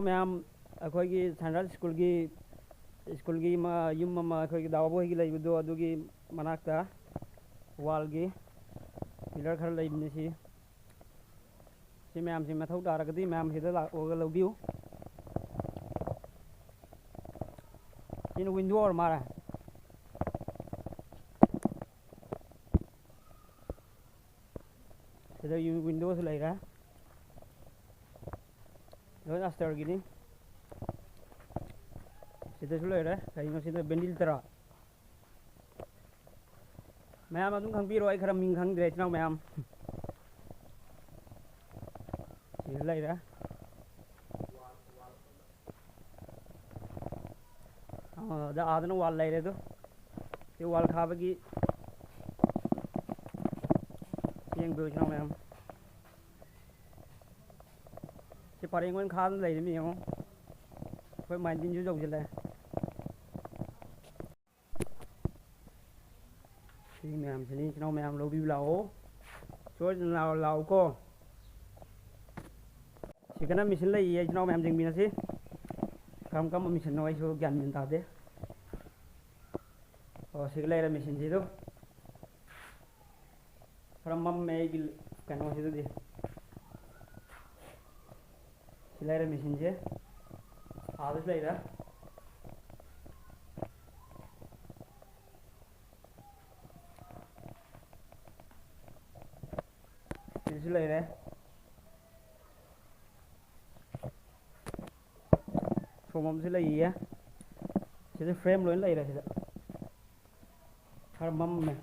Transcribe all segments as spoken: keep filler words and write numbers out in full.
ꯃꯌꯥꯝ, ꯑꯩꯈꯣꯏꯒꯤ ꯁꯟꯔꯥꯏꯖ ꯁ꯭ꯀꯨꯜꯒꯤ, ꯁ꯭ꯀꯨꯜꯒꯤ ꯃ-, ꯌꯨꯝ ꯑꯃ ꯑꯩꯈꯣꯏꯒꯤ ꯗꯥꯎꯕ ꯍꯣꯏꯒꯤ ꯂꯩꯕꯗꯣ, ꯑꯗꯨꯒꯤ ꯃꯅꯥꯛꯇ ꯋꯥꯜꯒꯤ ꯄꯤꯂꯔ ꯈꯔ ꯂꯩꯕꯅꯤ꯫ ꯁꯤ, ꯁꯤ ꯃꯌꯥꯝꯁꯤ ꯃꯊꯧ ꯇꯥꯔꯒꯗꯤ ꯃꯌꯥꯝ ꯁꯤꯗ ꯂꯥꯛꯑꯒ ꯂꯧꯕꯤꯌꯨ꯫ ꯁꯤꯅ ꯋꯤꯟꯗꯣ ꯑꯣꯏꯔ ꯃꯥꯜꯂꯦ꯫ ꯁꯤꯗ ꯌꯨ-, ꯋꯤꯟꯗꯣꯁꯨ ꯂꯩꯔꯦ꯫ ꯂꯣꯏ ꯑꯁꯇꯔꯒꯤꯅꯤ꯫ ꯁꯤꯗꯁꯨ ꯂꯩꯔꯦ꯫ ꯀꯩꯅꯣ ꯁꯤꯗ ꯕꯦꯟꯗꯤꯜ ꯇꯔꯥ꯫ ꯃꯌꯥꯝ ꯑꯗꯨꯝ ꯈꯪꯕꯤꯔꯣ, ꯑꯩ ꯈꯔ ꯃꯤꯡ ꯈꯪꯗ꯭ꯔꯦ, ꯏꯆꯤꯟ ꯏꯅꯥꯎ ꯃꯌꯥꯝ꯫ ꯁꯤꯗ ꯂꯩꯔꯦ꯫ ꯑꯥ, ꯑꯗ, ꯑꯥꯗꯅ ꯋꯥꯜ ꯂꯩꯔꯦ ꯑꯗꯨ꯫ ꯁꯤ ꯋꯥꯜ ꯈꯥꯕꯒꯤ ꯌꯦꯡꯕꯤꯌꯨ, ꯏꯆꯤꯟ ꯏꯅꯥꯎ ꯃꯌꯥꯝ꯫ ꯁꯤ ꯄꯔꯦꯡ ꯑꯣꯏꯅ ꯈꯥꯗꯅ ꯂꯩꯔꯤꯃꯤ ꯌꯦꯡꯉꯣ꯫ ꯑꯩꯈꯣꯏ ꯃꯥꯏꯟꯗꯤꯟꯁꯨ ꯌꯧꯁꯤꯜꯂꯦ꯫ ꯁꯤ ꯃꯌꯥꯝꯁꯤꯅꯤ, ꯏꯆꯤꯟ ꯏꯅꯥꯎ ꯃꯌꯥꯝ ꯂꯧꯕꯤꯌꯨ ꯂꯥꯛꯑꯣ꯫ ꯁꯣꯏꯗꯅ ꯂꯥꯛꯑꯣ, ꯂꯥꯛꯑꯣꯀꯣ꯫ ꯁꯤꯒꯅ ꯃꯦꯆꯤꯟ ꯂꯩꯌꯦ, ꯏꯆꯤꯟ ꯏꯅꯥꯎ ꯃꯌꯥꯝ ꯌꯦꯡꯃꯤꯟꯅꯁꯤ꯫ ꯀꯔꯝ ꯀꯔꯝꯕ ꯃꯦꯆꯤꯟꯅꯣ ꯑꯩꯁꯨ ꯒ꯭ꯌꯥꯟ ꯃꯦꯟ ꯇꯥꯗꯦ꯫ ꯑꯣ, ꯁꯤꯒ ꯂꯩꯔꯦ ꯃꯦꯆꯤꯟꯁꯤꯗꯣ꯫ ꯈꯔ ꯃꯝꯃꯦ ꯑꯩꯒꯤ ꯀꯩꯅꯣꯁꯤꯗꯗꯤ꯫ ꯁꯤ ꯂꯩꯔꯦ ꯃꯦꯆꯤꯟꯁꯦ꯫ ꯑꯥꯗꯁꯨ ꯂꯩꯔꯦ꯫ ꯁꯤꯁꯨ ꯂꯩꯔꯦ꯫ ꯁꯣꯝ ꯑꯃꯁꯨ ꯂꯩꯌꯦ꯫ ꯁꯤꯗ ꯐ꯭ꯔꯦꯝ ꯂꯣꯏ ꯂꯩꯔꯦ ꯁꯤꯗ꯫ ꯈꯔ ꯃꯝꯃꯦ꯫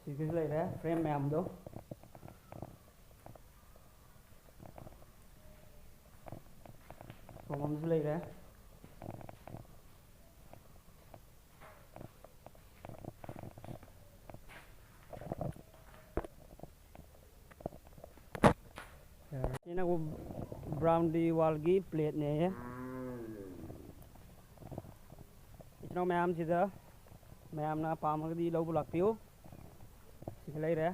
ꯁꯤꯒꯤꯁꯨ ꯂꯩꯔꯦ, ꯐ꯭ꯔꯦꯝ ꯃꯌꯥꯝꯗꯣ꯫ ꯁꯣꯝ ꯑꯃꯁꯨ ꯂꯩꯔꯦ꯫ ꯁꯤꯅ ꯕ꯭ꯔꯥꯎꯟꯗꯤ ꯋꯥꯜꯒꯤ ꯄ꯭ꯂꯦꯠꯅꯦ꯫ ꯏꯆꯤꯟ ꯏꯅꯥꯎ ꯃꯌꯥꯝꯁꯤꯗ ꯃꯌꯥꯝꯅ ꯄꯥꯝꯃꯒꯗꯤ ꯂꯧꯕ ꯂꯥꯛꯄꯤꯌꯨ꯫ ꯂꯩꯔꯦ꯫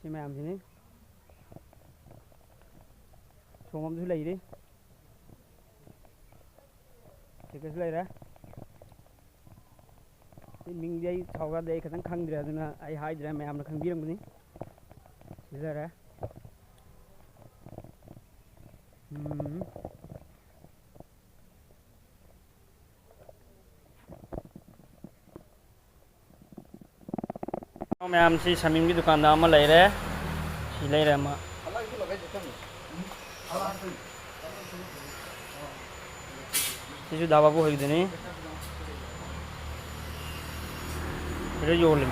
ꯁꯤ ꯃꯌꯥꯝꯁꯤꯅꯤ꯫ ꯁꯣꯝ ꯑꯃꯁꯨ ꯂꯩꯔꯤ꯫ ꯁꯤꯗꯁꯨ ꯂꯩꯔꯦ꯫ ꯁꯤ ꯃꯤꯡꯗꯤ ꯑꯩ ꯁꯥꯎꯒꯗꯦ, ꯑꯩ ꯈꯤꯇꯪ ꯈꯪꯗ꯭ꯔꯦ, ꯑꯗꯨꯅ ꯑꯩ ꯍꯥꯏꯗ꯭ꯔꯦ, ꯃꯌꯥꯝꯅ ꯈꯪꯕꯤꯔꯝꯒꯅꯤ꯫ ꯁꯤ ꯂꯩꯔꯦ꯫ ꯎꯝ꯫ ꯃꯌꯥꯝꯁꯤ ꯁꯃꯤꯝꯒꯤ ꯗꯨꯀꯥꯟꯗ ꯑꯃ ꯂꯩꯔꯦ꯫ ꯁꯤ ꯂꯩꯔꯦ ꯑꯃ꯫ ꯁꯤꯁꯨ ꯗꯥ ꯕꯥꯕꯨ ꯍꯣꯏꯒꯤꯗꯨꯅꯤ꯫ ꯁꯤꯗ ꯌꯣꯜꯂꯤ꯫